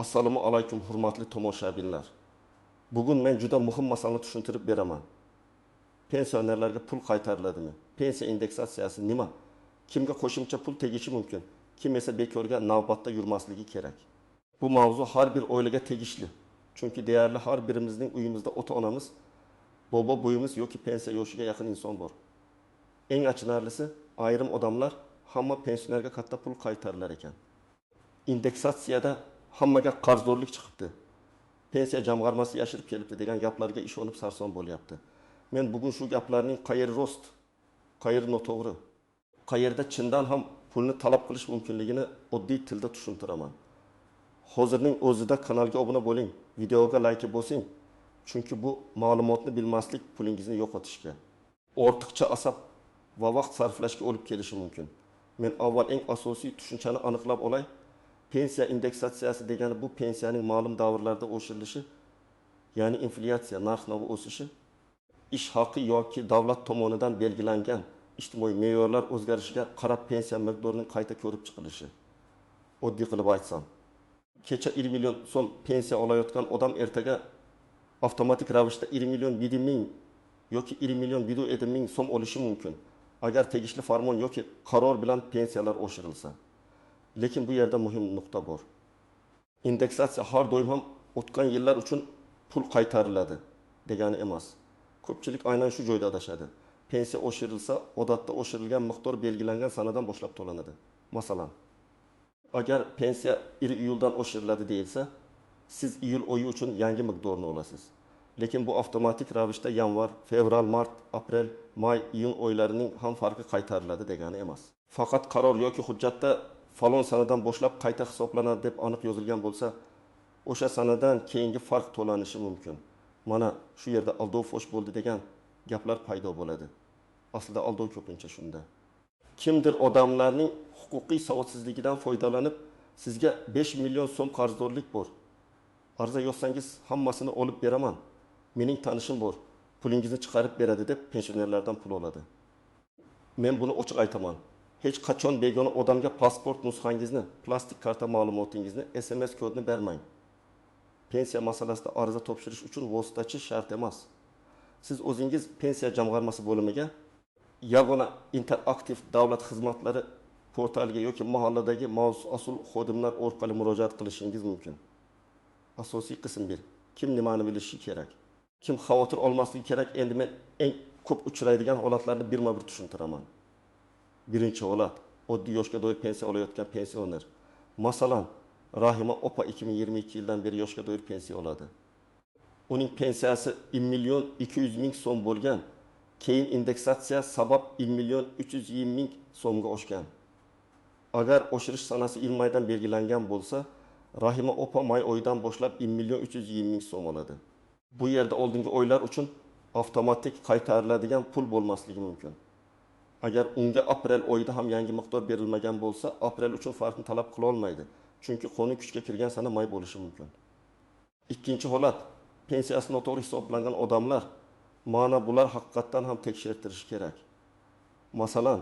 Assalomu alaykum, hurmatli tomoshabinlar. Bugun men juda muhim masalani tushuntirib beraman. Pensionerlarga pul qaytariladimi? Pensiya indeksatsiyasi nima? Kimga qo'shimcha pul tegishi mumkin? Kim esa bekorga navbatda yurmasligi kerak? Bu mavzu har bir oilaga tegishli. Chunki deyarli har birimizning uyimizda ota-onamiz, bobo buvimiz yoki pensiya yoshiga yaqin inson bor. Eng achinarlisi, ayrim odamlar hamma pensionerga katta pul qaytarilar ekan. Indeksatsiyada hammaga qarzdorlik chiqibdi. Pensiya jamg'armasi yashirib kelibdi degan gaplarga ishonib sarson bo'lyapti. Men bugun shu gaplarning qayeri rost, qayeri noto'g'ri, qayerda chindan ham pulni talab qilish mumkinligini oddiy tilda tushuntiraman. Hozirning o'zida kanalga obuna bo'ling, videoga like bosing, chunki bu ma'lumotni bilmaslik pulingizni yo'qotishga, ortiqcha asab va vaqt sarflashga olib kelishi mumkin. Men avval eng asosiy tushunchani aniqlab olay. Pensiya indeksatsiyasi degani bu pensiyaning ma'lum davrlarda oshirilishi, ya'ni inflyatsiya, narx-navo o'sishi, ish haqi yoki davlat tomonidan belgilangan ijtimoiy me'yorlar o'zgarishiga qarab pensiya miqdorining qayta ko'rib chiqilishi. Oddiy qilib aytsam, kecha 1 million so'm pensiya olayotgan odam ertaga avtomatik ravishda 1 million 7 ming yoki 1 million 7 ming so'm olishi mumkin, agar tegishli farmon yoki qaror bilan pensiyalar oshirilsa. Lekin bu yerda muhim nuqta bor. Indeksatsiya har doim ham o'tgan yillar uchun pul qaytariladi degani emas. Ko'pchilik aynan shu joyda adashadi. Pensiya oshirilsa, odatda oshirilgan miqdor belgilangan sanadan boshlab to'lanadi. Masalan, agar pensiya 1 iyuldan oshiriladi deyilsa, siz iyul oyi uchun yangi miqdorni olasiz. Lekin bu avtomatik ravishda yanvar, fevral, mart, aprel, may, iyun oylarining ham farqi qaytariladi degani emas. Faqat qaror yoki hujjatda falon sanadan boshlab qayta hisoblanadi deb aniq yozilgan bo'lsa, o'sha sanadan keyingi farq to'lanishi mumkin. Mana shu yerda aldov fosh bo'ldi degan gaplar paydo bo'ladi. Aslida aldov ko'pincha shunda. Kimdir odamlarning huquqiy savodsizligidan foydalanib, sizga 5 million so'm qarzdorlik bor. Arza yozsangiz hammasini olib beraman. Mening tanishim bor, pulingizni chiqarib beradi deb pensionerlardan pul oladi. Men buni ochiq aytaman. Hech qachon begona odamga pasport nusxangizni, plastik karta ma'lumotingizni, SMS kodini bermang. Pensiya masalasida ariza topshirish uchun vositachi shart emas. Siz o'zingiz pensiya jamg'armasi bo'limiga, yagona interaktiv davlat xizmatlari portaliga yoki mahalladagi mas'ul xodimlar orqali murojaat qilishingiz mumkin. Asosiy qism 1. Kim nimani bilishi kerak? Kim xavotir olmasligi kerak? Endi men eng ko'p uchraydigan holatlarni birma-bir tushuntiraman. Birinchi holat, oddiy yoshga doir pensiya olayotgan pensioner. Masalan, Rahima opa 2022 yildan beri yoshga doir pensiya oladi. Uning pensiyasi 1 million 200 ming so'm bo'lgan, keyin indeksatsiya sabab 1 million 320 ming so'mga oshgan. Agar oshirish sanasi 1 maydan belgilangan bo'lsa, Rahima opa may oyidan boshlab 1 million 320 ming so'm oladi. Bu yerda oldingi oylar uchun avtomatik qaytariladigan pul bo'lmasligi mumkin. Agar unga aprel oyida ham yangi miqdor berilmagan bo'lsa, aprel uchun farqni talab qila olmaydi. Chunki qonun kuchga kirgan sana may bo'lishi mumkin. Ikkinchi holat, pensiyasi noto'g'ri hisoblangan odamlar, mana bular haqiqatdan ham tekshirtirish kerak. Masalan,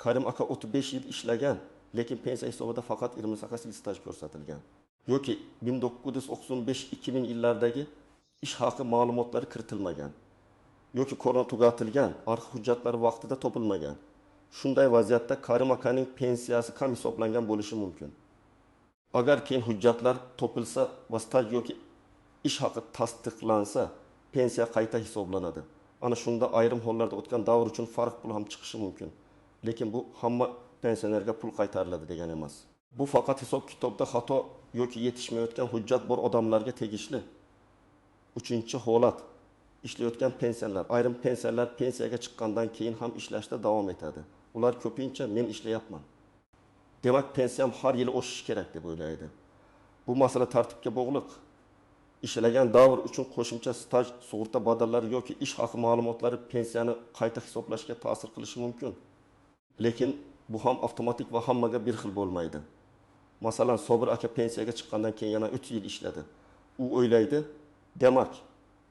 Karim aka 35 yil ishlagan, lekin pensiya hisobida faqat 28 yil staj ko'rsatilgan. Yoki 1995-2000 yillardagi ish haqi ma'lumotlari kiritilmagan. Yoki korona tugatilgan, arxiv hujjatlari vaqtida topilmagan. Shunday vaziyatda Karim akaning pensiyasi kam hisoblangan bo'lishi mumkin. Agar keyin hujjatlar topilsa va staj yoki ish haqi tasdiqlansa, pensiya qayta hisoblanadi. Ana shunda ayrim hollarda o'tgan davr uchun farq pul ham chiqishi mumkin. Lekin bu hamma pensionerga pul qaytariladi degani emas. Bu faqat hisob-kitobda xato yoki yetishmayotgan hujjat bor odamlarga tegishli. Uchinchi holat, ishlayotgan pensionerlar. Ayrim pensionerlar pensiyaga chiqqandan keyin ham ishlashda davom etadi. Ular ko'pincha men ishlayapman, demak pensiyam har yili oshishi kerak deb o'ylaydi. Bu masala tartibga bog'liq. Ishlagan davr uchun qo'shimcha staj, sug'urta badallari yoki ish haqi ma'lumotlari pensiyani qayta hisoblashga ta'sir qilishi mumkin. Lekin bu ham avtomatik va hammaga bir xil bo'lmaydi. Masalan, Sobir aka pensiyaga chiqqandan keyin yana 3 yil ishladi. U o'ylaydi, demak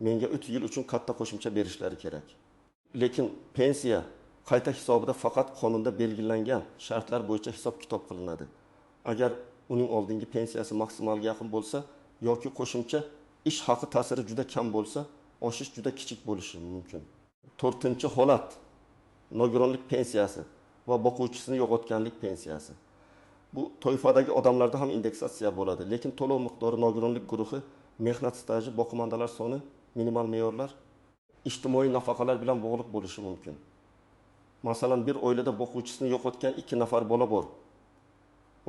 menga 3 yil uchun katta qo'shimcha berishlari kerak. Lekin pensiya qayta hisobida faqat qonunda belgilangan shartlar bo'yicha hisob-kitob qilinadi. Agar uning oldingi pensiyasi maksimalga yaqin bo'lsa yoki qo'shimcha ish haqi ta'siri juda kam bo'lsa, oshish juda kichik bo'lishi mumkin. To'rtinchi holat nogironlik pensiyasi va boquvchisini yo'qotganlik pensiyasi. Bu toifadagi odamlarda ham indeksatsiya bo'ladi, lekin to'lov miqdori nogironlik guruhi, mehnat staji, boqimandalar soni, minimal me'yorlar, ijtimoiy nafaqalar bilan bog'liq bo'lishi mumkin. Masalan, bir oilada boquvchisini yo'qotgan 2 nafar bola bor.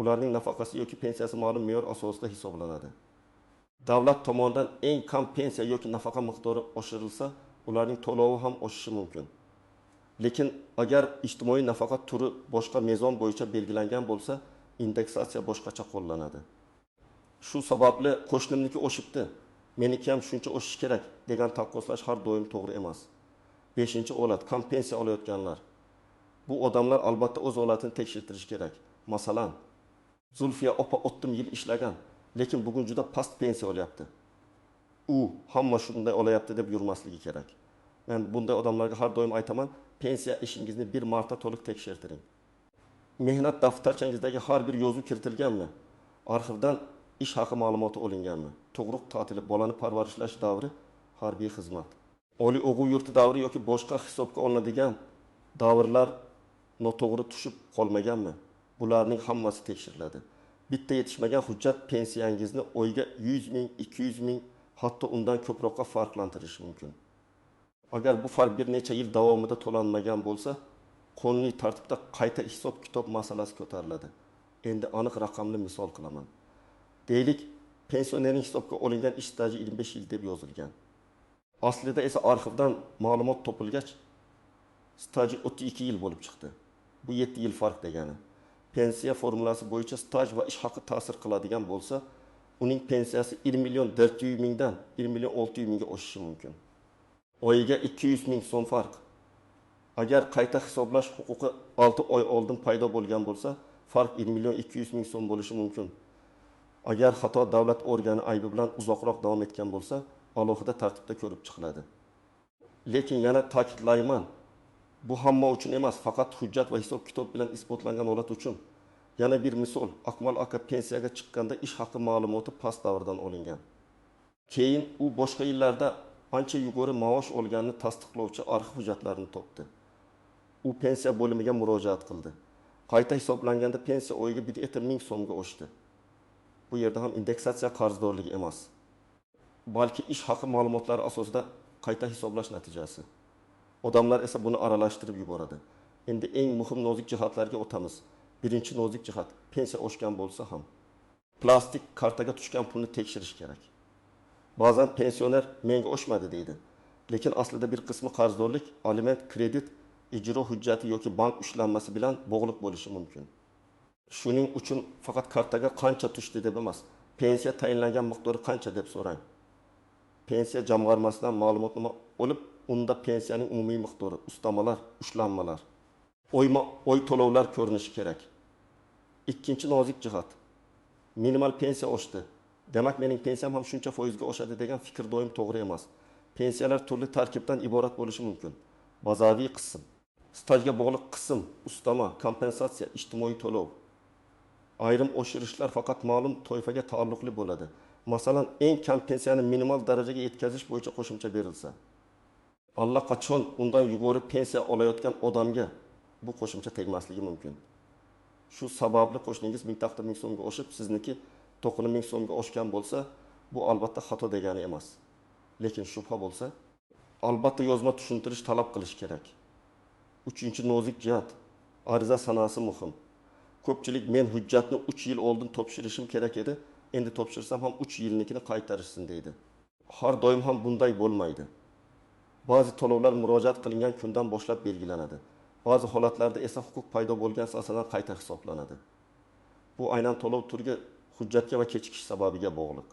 Ularning nafaqasi yoki pensiyasi ma'lum me'yor asosida hisoblanadi. Davlat tomonidan eng kam pensiya yoki nafaqa miqdori oshirilsa, ularning to'lovi ham oshishi mumkin. Lekin agar ijtimoiy nafaqa turi boshqa mezon bo'yicha belgilangan bo'lsa, indeksatsiya boshqacha qo'llanadi. Shu sababli qo'shnimniki oshibdi, meniki ham shuncha oshishi kerak degan taqqoslash har doim to'g'ri emas. 5-holat kam pensiya olayotganlar. Bu odamlar albatta o'z holatini tekshirtirish kerak. Masalan, Zulfiya opa 30 yil ishlagan, lekin bugun juda past pensiya olyapti. U hamma shunday olyapti deb yurmasligi kerak. Men bunday odamlarga har doim aytaman, pensiya ishingizni bir marta to'liq tekshirtiring. Mehnat daftarchangizdagi har bir yozuv kiritilganmi? Arxivdan ish haqi ma'lumoti olinganmi? Tug'ruq ta'tili, bolani parvarishlash davri, harbiy xizmat, oliy o'quv yurti davri yoki boshqa hisobga olinadigan davrlar noto'g'ri tushib qolmaganmi? Bularning hammasi tekshiriladi. Bitta yetishmagan hujjat pensiyangizni oyga 100 ming, 200 ming, hatto undan ko'proqqa farqlantirishi mumkin. Agar bu farq bir necha yil davomida to'lanmagan bo'lsa, qonuniy tartibda qayta hisob-kitob masalasi ko'tariladi. Endi aniq raqamli misol qilaman. Deylik, pensionerning hisobga olingan ish staji 25 yil deb yozilgan. Aslida esa arxivdan ma'lumot topilgach, staji 32 yil bo'lib chiqdi. Bu 7 yil farq degani. Pensiya formulasi bo'yicha staj va ish haqi ta'sir qiladigan bo'lsa, uning pensiyasi 1 million 400 mingdan 1 million 600 mingga oshishi mumkin. Oyiga 200 ming so'm farq. Agar qayta hisoblash huquqi 6 oy oldin paydo bo'lgan bo'lsa, farq 1 million 200 ming so'm bo'lishi mumkin. Agar xato davlat organi aybi bilan uzoqroq davom etgan bo'lsa, alohida tartibda ko'rib chiqiladi. Lekin yana ta'kidlayman, bu hamma uchun emas, faqat hujjat va hisob-kitob bilan isbotlangan holat uchun. Yana bir misol, Akmal aka pensiyaga chiqqanda ish haqi ma'lumoti past davrdan olingan. Keyin u boshqa yillarda ancha yuqori maosh olganini tasdiqlovchi arxiv hujjatlarini topdi. U pensiya bo'limiga murojaat qildi. Qayta hisoblanganda pensiya oyiga 1,5 ming so'mga oshdi. Bu yerda ham indeksatsiya qarzdorligi emas, balki ish haqi ma'lumotlari asosida qayta hisoblash natijasi. Odamlar esa buni aralashtirib yuboradi. Endi eng muhim nozik jihatlarga o'tamiz. Birinchi nozik jihat, pensiya oshgan bo'lsa ham plastik kartaga tushgan pulni tekshirish kerak. Ba'zan pensioner menga oshmadi deydi. Lekin aslida bir qismi qarzdorlik, aliment, kredit, ijro hujjati yoki bank ushlanmasi bilan bog'liq bo'lishi mumkin. Shuning uchun faqat kartaga qancha tushdi deb emas, pensiya tayinlangan miqdori qancha deb so'rang. Pensiya jamg'armasidan ma'lumotnoma olib, unda pensiyaning umumiy miqdori, ustamalar, ushlanmalar, oyma-oy to'lovlar ko'rinishi kerak. Ikkinchi nozik jihat, minimal pensiya oshdi. Demak, mening pensiyam ham shuncha foizga oshadi degan fikr doim to'g'ri emas. Pensiyalar turli tarkibdan iborat bo'lishi mumkin. Bazaviy qism, stajga bog'liq qism, ustama, kompensatsiya, ijtimoiy to'lov. Ayrim oshirishlar faqat ma'lum toifaga taalluqli bo'ladi. Masalan, eng kam pensiyani minimal darajaga yetkazish bo'yicha qo'shimcha berilsa, allaqachon undan yuqori pensiya olayotgan odamga bu qo'shimcha tegmasligi mumkin. Shu sababli qo'shningiz 1000 so'mga oshib, sizniki 9000 so'mga oshgan bo'lsa, bu albatta xato degani emas. Lekin shubha bo'lsa, albatta yozma tushuntirish talab qilish kerak. Uchinchi nozik jihat, ariza sanasi muhim. Ko'pchilik men hujjatni 3 yil oldin topshirishim kerak edi, endi topshirsam ham 3 yilnikini qaytarishsin deydi. Har doim ham bunday bo'lmaydi. Ba'zi to'lovlar murojaat qilingan kundan boshlab belgilanadi. Ba'zi holatlarda esa huquq paydo bo'lgan sanadan qayta hisoblanadi. Bu aynan to'lov turiga, hujjatga va kechikish sababiga bog'liq.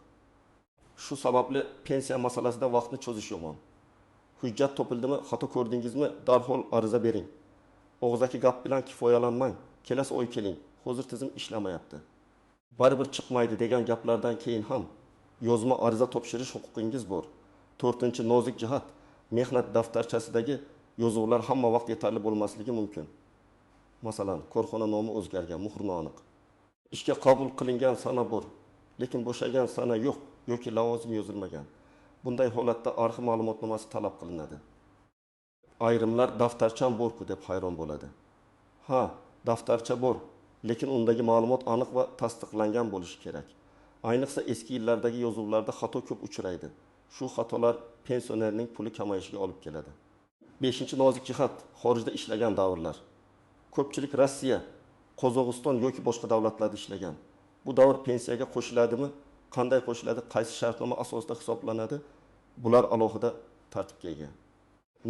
Shu sababli pensiya masalasida vaqtni cho'zish yomon. Hujjat topildimi, xato ko'rdingizmi, darhol ariza bering. Og'zaki gap bilan kifoyalanmang. Kelasi oy keling, hozir tizim ishlamayapti. Baribir chiqmaydi degan gaplardan keyin ham yozma ariza topshirish huquqingiz bor. To'rtinchi nozik jihat, mehnat daftarchasidagi yozuvlar hamma vaqt yetarli bo'lmasligi mumkin. Masalan, korxona nomi o'zgargan, muhr noaniq. Ishga qabul qilingan sana bor, lekin bo'shagan sana yo'q yoki lavozim yozilmagan. Bunday holatda arxiv ma'lumotnomasi talab qilinadi. Ayrimlar daftarcham bor-ku deb hayron bo'ladi. Ha, daftarcha bor, lekin undagi ma'lumot aniq va tasdiqlangan bo'lishi kerak. Ayniqsa eski yillardagi yozuvlarda xato ko'p uchraydi. Shu xatolar pensionerning puli kamayishiga olib keladi. Beshinchi nozik jihat: xorijda ishlagan davrlar. Ko'pchilik Rossiya, Qozog'iston yoki boshqa davlatlarda ishlagan. Bu davr pensiyaga qo'shiladimi, qanday qo'shiladi, qaysi shartnoma asosida hisoblanadi, bular alohida tartibga ega.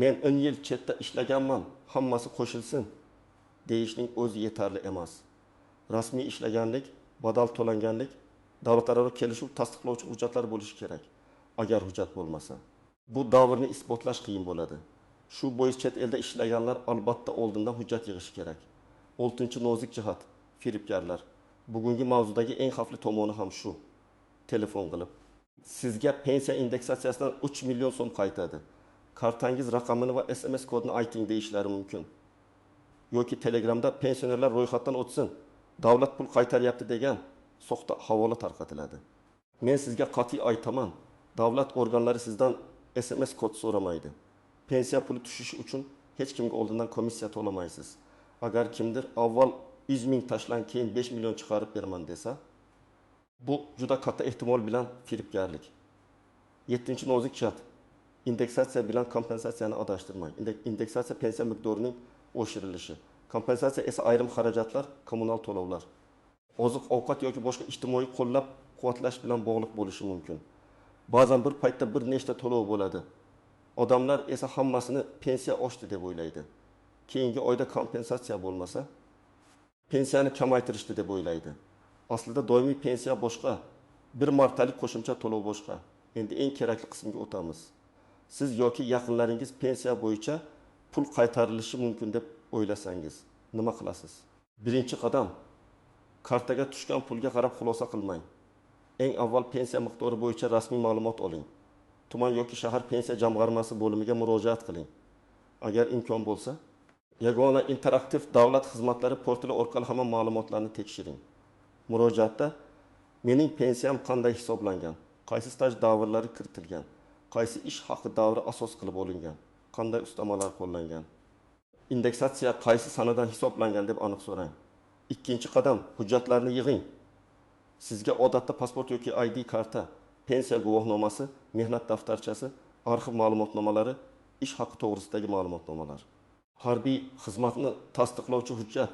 Men 10 yil chetda ishlaganman, hammasi qo'shilsin deyishning o'zi yetarli emas. Rasmiy ishlaganlik, badal to'langanlik, davlatlararo kelishuv tasdiqlovchi hujjatlar bo'lishi kerak. Agar hujjat bo'lmasa, bu davrni isbotlash qiyin bo'ladi. Shu bois chet elda ishlaganlar albatta oldindan hujjat yig'ishi kerak. Oltinchi nozik jihat: firibgarlar. Bugungi mavzudagi eng xavfli tomoni ham shu. Telefon qilib, sizga pensiya indeksatsiyasidan 3 million so'm qaytadi. Kartangiz raqamini va SMS kodini ayting deyishlari mumkin. Yoki Telegramda pensionerlar ro'yxatdan o'tsin, davlat pul qaytaryapti degan soxta havola tarqatiladi. Men sizga qat'iy aytaman, davlat organlari sizdan SMS kod so'ramaydi. Pensiya puli tushishi uchun hech kimga oldindan komissiya to'lamaysiz. Agar kimdir avval 100 ming tashlang, keyin 5 million chiqarib beraman desa, bu juda katta ehtimol bilan firibgarlik. Yettinchi nozik jihat: indeksatsiya bilan kompensatsiyani adashtirmang. Indeksatsiya pensiya miqdorining oshirilishi. Kompensatsiya esa ayrim xarajatlar, kommunal to'lovlar, oziq-ovqat yoki boshqa ijtimoiy qo'llab-quvvatlash bilan bog'liq bo'lishi mumkin. Ba'zan bir paytda bir nechta to'lov bo'ladi. Odamlar esa hammasini pensiya oshdi deb o'ylaydi. Keyingi oyda kompensatsiya bo'lmasa, pensiyani kamaytirishdi deb o'ylaydi. Aslida doimiy pensiya boshqa, bir martalik qo'shimcha to'lov boshqa. Endi eng kerakli qismga o'tamiz. Siz yoki yaqinlaringiz pensiya bo'yicha pul qaytarilishi mumkin deb o'ylasangiz, nima qilasiz? Birinchi qadam: kartaga tushgan pulga qarab xulosa qilmang. Eng avval pensiya miqdori bo'yicha rasmiy ma'lumot oling. Tuman yoki shahar pensiya jamg'armasi bo'limiga murojaat qiling. Agar imkon bo'lsa, yagona interaktiv davlat xizmatlari portali orqali hamma ma'lumotlarni tekshiring. Murojaatda mening pensiyam qanday hisoblangan, qaysi staj davrlari kiritilgan, qaysi ish haqi davri asos qilib olingan, qanday ustamalar qo'llangan, indeksatsiya qaysi sanadan hisoblangan deb aniq so'rang. Ikkinchi qadam: hujjatlarni yig'ing. Sizga odatda pasport yoki ID karta, pensiya guvohnomasi, mehnat daftarchasi, arxiv ma'lumotnomalari, ish haqi to'g'risidagi ma'lumotnomalar, harbiy xizmatni tasdiqlovchi hujjat,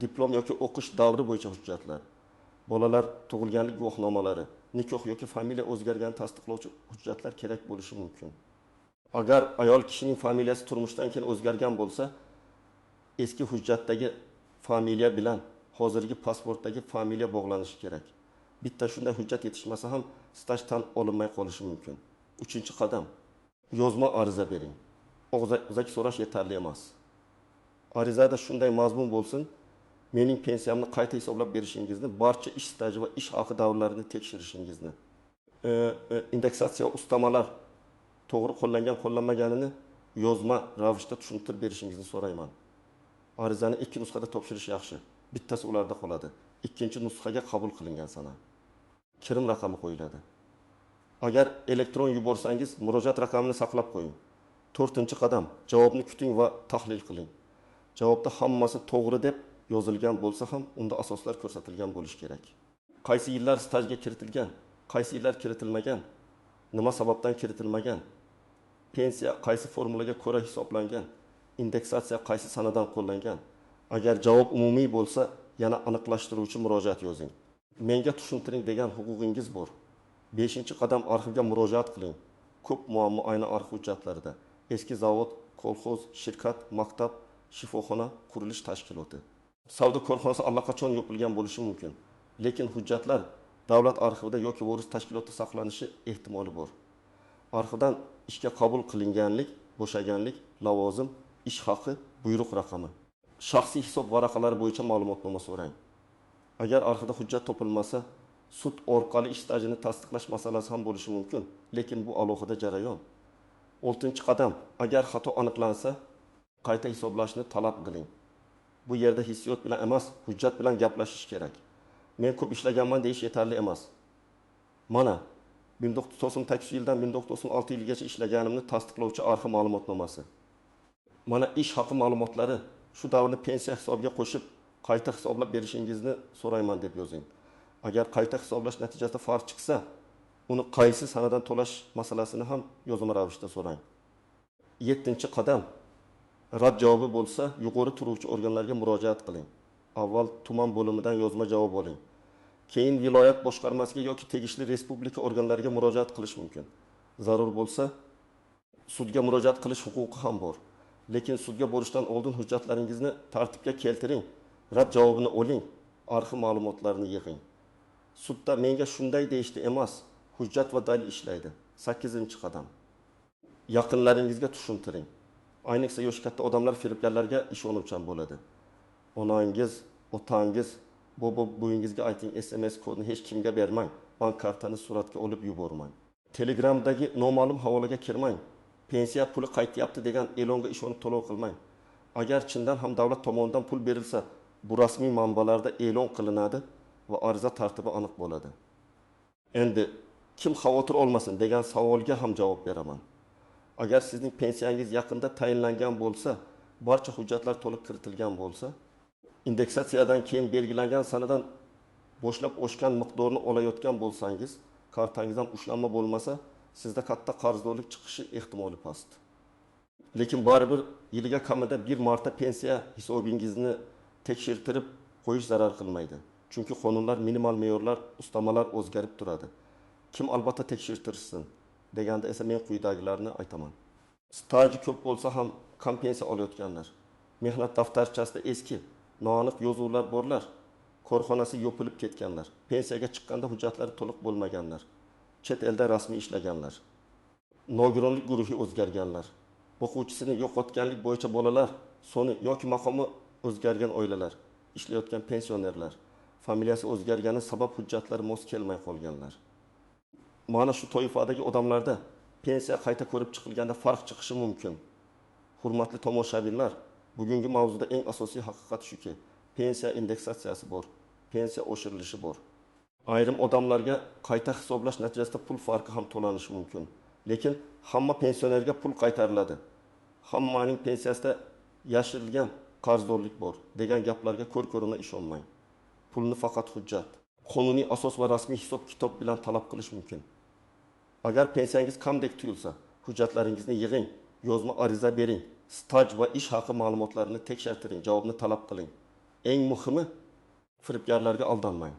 diplom yoki o'qish davri bo'yicha hujjatlar, bolalar tug'ilganlik guvohnomalari, nikoh yoki familiya o'zgarganini tasdiqlovchi hujjatlar kerak bo'lishi mumkin. Agar ayol kishining familiyasi turmushdan keyin o'zgargan bo'lsa, eski hujjatdagi familiya bilan hozirgi pasportdagi familiya bog'lanishi kerak. Bitta shunday hujjat yetishmasa ham staj tan olinmay qolishi mumkin. Uchinchi qadam: yozma ariza bering. Og'zaki so'rash yetarli emas. Arizada shunday mazmun bo'lsin: mening pensiyamni qayta hisoblab berishingizni, barcha ish staji va ish haqi davrlarini tekshirishingizni, indeksatsiya ustamalar to'g'ri qo'llangan qo'llanmaganini yozma ravishda tushuntirib berishingizni so'rayman. Arizani ikki nusxada topshirish yaxshi. Bittasi ularda qoladi. Ikkinchi nusxaga qabul qilingan sana, kirim raqami qo'yiladi. Agar elektron yuborsangiz, murojaat raqamini saqlab qo'ying. To'rtinchi qadam: javobni kuting va tahlil qiling. Javobda hammasi to'g'ri deb yozilgan bo'lsa ham, unda asoslar ko'rsatilgan bo'lishi kerak. Qaysi yillar stajga kiritilgan, qaysi yillar kiritilmagan, nima sababdan kiritilmagan, pensiya qaysi formulaga ko'ra hisoblangan, indeksatsiya qaysi sanadan qo'llangan. Agar javob umumiy bo'lsa, yana aniqlashtiruvchi murojaat yozing. Menga tushuntiring degan huquqingiz bor. Beshinchi qadam: arxivga murojaat qiling. Ko'p muammo aynan arxiv hujjatlarida. Eski zavod, kolxoz, shirkat, maktab, shifoxona, qurilish tashkiloti. Savdo korxonasi allaqachon yopilgan bo'lishi mumkin, lekin hujjatlar davlat arxivida yoki voris tashkilotida saqlanishi ehtimoli bor. Arxivdan ishga qabul qilinganlik, bo'shaganlik, lavozim, ish haqi, buyruq raqami, shaxsiy hisob varaqalari bo'yicha ma'lumotnoma so'rang. Agar arxivda hujjat topilmasa, sud orqali ish stajini tasdiqlash masalasi ham bo'lishi mumkin, lekin bu alohida jarayon. Oltinchi qadam: agar xato aniqlansa, qayta hisoblashni talab qiling. Bu yerda hissiyot bilan emas, hujjat bilan gaplashish kerak. Men ko'p ishlaganman deyish yetarli emas. Mana 1998-yildan 1996-yilgacha ishlaganimni tasdiqlovchi arxiv ma'lumotnomasi. Mana ish haqi ma'lumotlari, shu davrni pensiya hisobiga qo'shib qayta hisoblab berishingizni so'rayman deb yozing. Agar qayta hisoblash natijasida farq chiqsa, uni qaysi sanadan to'lash masalasini ham yozma ravishda so'rang. 7-qadam. Rad javobi bo'lsa, yuqori turuvchi organlarga murojaat qiling. Avval tuman bo'limidan yozma javob oling. Keyin viloyat boshqarmasiga yoki tegishli respublika organlariga murojaat qilish mumkin. Zarur bo'lsa, sudga murojaat qilish huquqi ham bor. Lekin sudga borishdan oldin hujjatlaringizni tartibga keltiring, rad javobini oling, arxiv ma'lumotlarini yig'ing. Sudda menga shunday deyishdi emas, hujjat va dalil ishlaydi. 8-qadam. Yaqinlaringizga tushuntiring. Ayniqsa yoshi katta odamlar firibgarlarga ishonuvchan bo'ladi. Onangiz, otangiz, bobo buvingizga ayting, SMS kodini hech kimga bermang, bank kartani suratga olib yubormang. Telegramdagi noma'lum havolaga kirmang. Pensiya puli qaytyapti degan e'longa ishonib to'lov qilmang. Agar chindan ham davlat tomonidan pul berilsa, bu rasmiy manbalarda e'lon qilinadi va ariza tartibi aniq bo'ladi. Endi kim xavotir olmasin degan savolga ham javob beraman. Agar sizning pensiyangiz yaqinda tayinlangan bo'lsa, barcha hujjatlar to'liq kiritilgan bo'lsa, indeksatsiyadan keyin belgilangan sanadan boshlab oshgan miqdorni olayotgan bo'lsangiz, kartangizdan ushlanma bo'lmasa, sizda katta qarzdorlik chiqishi ehtimoli past. Lekin baribir yiliga kamida bir marta pensiya hisobingizni tekshirtirib qo'yish zarar qilmaydi. Chunki qonunlar, minimal me'yorlar, ustamalar o'zgarib turadi. Kim albatta tekshirtirsin deganda esa men quyidagilarni aytaman. Staji ko'p bo'lsa ham kam pensiya olayotganlar, mehnat daftarchasida eski, noaniq yozuvlar borlar, korxonasi yopilib ketganlar, pensiyaga chiqqanda hujjatlari to'liq bo'lmaganlar, chet elda rasmiy ishlaganlar, nogironlik guruhi o'zgarganlar, o'quvchisini yo'qotganlik bo'yicha bolalar soni yoki maqomi o'zgargan oilalar, ishlayotgan pensionerlar, familiyasi o'zgargani sabab hujjatlari mos kelmay qolganlar. Mana shu toifadagi odamlarda pensiya qayta ko'rib chiqilganda farq chiqishi mumkin. Hurmatli tomoshabinlar, bugungi mavzuda eng asosiy haqiqat shuki, pensiya indeksatsiyasi bor, pensiya oshirilishi bor. Ayrim odamlarga qayta hisoblash natijasida pul farqi ham to'lanishi mumkin. Lekin hamma pensionerga pul qaytariladi. Hammaning pensiyasida yashirilgan qarzdorlik bor degan gaplarga ko'r-ko'rona ishonmang. Pulni faqat hujjat, qonuniy asos va rasmiy hisob-kitob bilan talab qilish mumkin. Agar pensiyangiz kamdek tuyulsa, hujjatlaringizni yig'ing, yozma ariza bering, staj va ish haqi ma'lumotlarini tekshirtiring, javobni talab qiling. Eng muhimi, firibgarlarga aldanmang.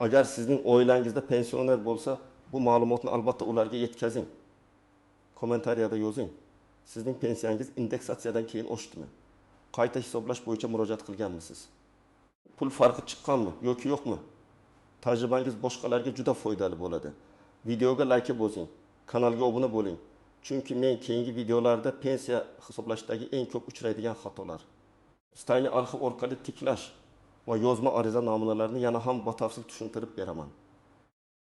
Agar sizning oilangizda pensioner bo'lsa, bu ma'lumotni albatta ularga yetkazing. Kommentariyada yozing. Sizning pensiyangiz indeksatsiyadan keyin oshdimi? Qayta hisoblash bo'yicha murojaat qilganmisiz? Pul farqi chiqqanmi yoki yo'qmi? Tajribangiz boshqalarga juda foydali bo'ladi. Videoga like bosing, kanalga obuna bo'ling. Chunki men keyingi videolarda pensiya hisoblashdagi eng ko'p uchraydigan xatolar, stajni arxiv orqali tiklash va yozma ariza namunalarini yana ham batafsil tushuntirib beraman.